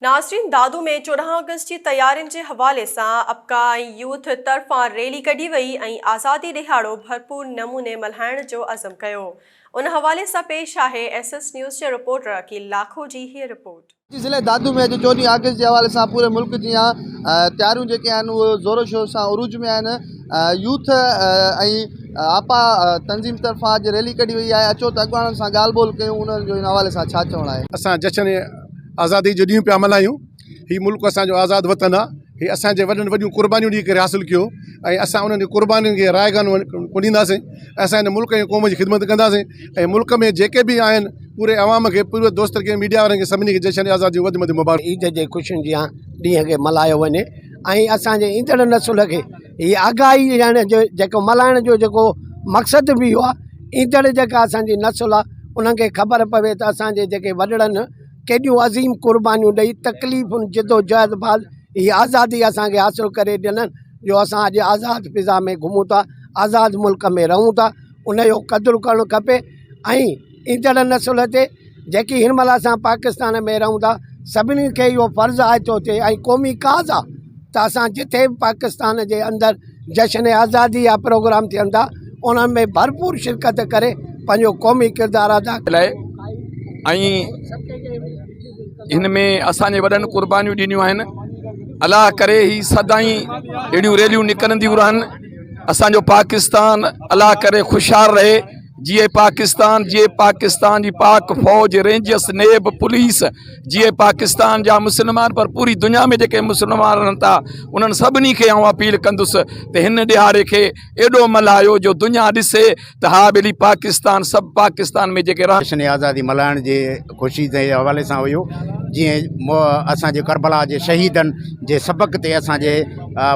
ناظرين دادو ۾ 14 آگسٽ جي تيارين جي حوالي سان اپڪا ۽ يوٿ طرفان ريلي ڪڍي وئي ۽ آزادي ڏهاڙو ڀرپور نموني ملهائڻ جو عزم ڪيو ان حوالي سان پيش آهي ايس ايس نيوز جي رپورٽر عقيل لاکو جي هيء رپورٽ. ضلعي دادو ۾ اڄ 14 آگسٽ جي حوالي سان پوري ملڪ جيان تياريون جيڪي آهن اهي زور شور سان عروج ۾ آهن يوٿ ۽ آپا تنظيم طرفان اڄ ريلي ڪڍي وئي آهي اچو ته اڳواڻن سان ڳالهه ٻولهه ڪيون انهن جو ان حوالي سان ڇا چوڻ آهي. اسان جشن آزادي جو ڏينهن پيا ملهايون هي ملڪ اسان جو آزاد وطن آ هي اسان جي وڏن وڏيون قربانيون ڏئي ڪري حاصل ڪيو ۽ اسان انهن جي قربانين کي رائگان ڪونه ڏينداسين اسان هن ملڪ ۽ قوم جي خدمت ڪنداسين ۽ ملڪ ۾ جيڪي به آهن پوري عوام کي پوري دوستن کي ميڊيا وارن کي سڀني کي جشن آزادي جون وڌ ۾ وڌ مبارڪون. عيد جي خوشين جيان ڏينهن کي ملهايو وڃي ۽ اسان جي ايندڙ نسل کي هي آگاهي ڏيڻ جو جيڪو ملهائڻ جو جيڪو مقصد به اهو آهي ايندڙ جيڪا اسان جي نسل آهي انهن کي خبر پوي ته اسان جي جيڪي وڏڙن ڪيڏيون عظيم قربانيون ڏئي تڪليفن جدوجهد بعد هي آزادي اسان کي حاصل ڪري ڏنن جو اسان اڄ آزاد فضا ۾ گهمون ٿا آزاد ملڪ ۾ رهون ٿا ان جو قدر ڪرڻ کپي ۽ ايندڙ نسل تي جيڪي هن مهل اسان پاڪستان ۾ رهون ٿا سڀني کي اهو فرض عائد ٿو ٿئي ۽ قومي ڪاز آهي ته اسان جتي به پاڪستان جي اندر جشن آزادي جا پروگرام ٿين ٿا انهن ۾ ڀرپور شرڪت ڪري پنهنجو قومي ڪردار ادا لاء ۽ هن ۾ اسان جي وڏن قربانيون ڏنيون آهن الله ڪري هي سدائين اهڙيون ريليون نڪرنديون رهن اسانجو پاڪستان الله ڪري خوشحال رهي جيئي پاڪستان جيئي پاڪستان جي پاڪ فوج رينجرس نيب پوليس جيئي پاڪستان جا مسلمان پر پوري دنيا ۾ جيڪي مسلمان رهن ٿا انهن سڀني کي آئون اپيل ڪندس ته هن ڏهاڙي کي ايڏو ملهايو جو دنيا ڏسي ته ها ٻيلي پاڪستان سڀ پاڪستان ۾ جيڪي رهن جشن آزادي ملهائڻ جي خوشي جي حوالي سان هيو جيئن اسان جي ڪربلا جي شهيدن جي سبق تي اسان جي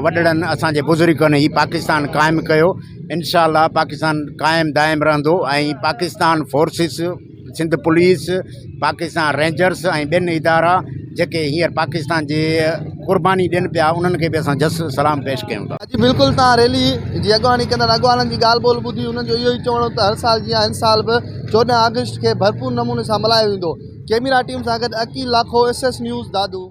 وڏڙن اسان جي بزرگن هي پاڪستان قائم ڪيو انشاء الله پاڪستان قائم دائم رهندو ۽ Pakistan forces Sindh police Pakistan rangers ۽ ٻين ادارا جيڪي هينئر پاڪستان جي قرباني ڏين پيا انهن کي به اسان جس سلام پيش ڪيون ٿا. جي بلڪل تان ريلي جي اڳواڻي ڪندڙ اڳواڻن جي ڳالهه ٻولهه ٻڌي انهن جو اهو ئي چوڻ هو ته هر سال جيان هن سال به 14 آگسٽ کي ڀرپور نموني سان ملهايو ويندو ڪيميرا ٽيم سان گڏ Aqeel Lakho S S news Dadu.